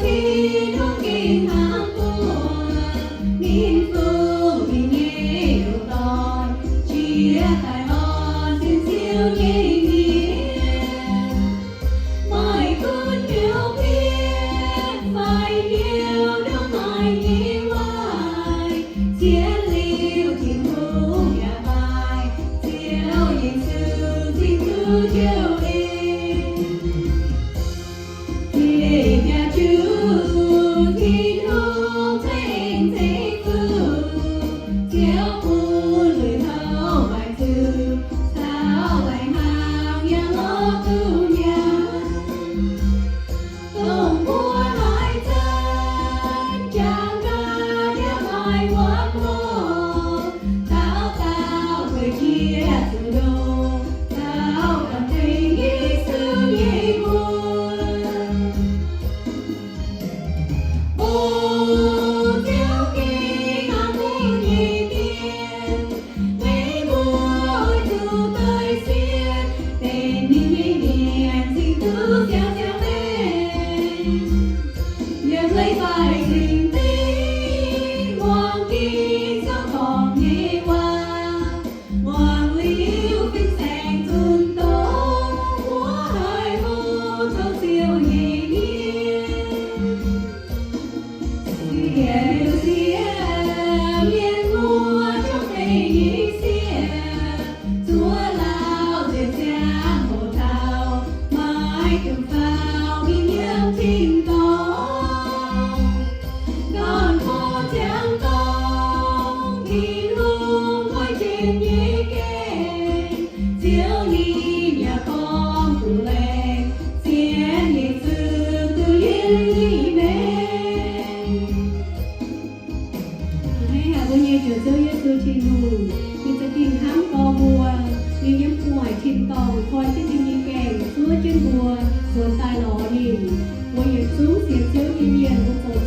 Tin-Hungh gengh hnamv mbuo, ninh fungx ninh nyei ndoqc Dorn, jiex daaih orn sin Ziouv nyei mienh. Maaih gunv hnyouv piev fai hnyouv ndongc naaiv nyei waaic, zien liuz Tin-Hungh yaac maaih Ziouv Yesu cingx duqv jouh en. Geh jaax juv Tin-Hungh ceng-ceng fuqv, Ziouv bun lui-houx maaih zuqc caux laengz hnaangx yaac lorz duqv nyaanh. Dongh mbuo haiz zanc jangx gaax yaac maaih wuom horc, dauh dauh weic jiex zuqc ndongc dauh ganh tengx Yesu nyei mbuox. O Ziouv, gengh hnamv mbuo nyei mienh, meih mbuo oix zuqc daaih sienx, deix ninh nyei mienh cingx duqv ziangh ziangh leih. Yiem leiz-baaix zingh dingh muangx ging ziangh dorngc nyei waac, muangx liuz fin-saeng zunh doz, mbuo haih hlo taux Ziouv nyei mienh. Sienx liuz siev mienh muoz, zungv deix nyei siev, zuov lauh nziex ziangh hoc taux, maiv dungx faaux mingh yiem tin-dorngh. Dorn-buoz ziangx dorngh, Tin-Hungh nqoi jiex nyei gaengh, Ziouv ninh yaac gorngv duqv laengz, sienx Yesu duqv yiem nyei maengc. Hnangv naaic mbuo nyei Njoux Ziouv Yesu Tin-Hungh, ninh za'gengh hnamv gorx mbuo, ninh yiem gu'nguaaic tin-dorngh nqoi jienv ninh nyei gaengh zuov jienv mbuo, nzuonx daaih lorz ninh. Mbuo yietc zungv sienx Ziouv nyei mienh, mbuo zoux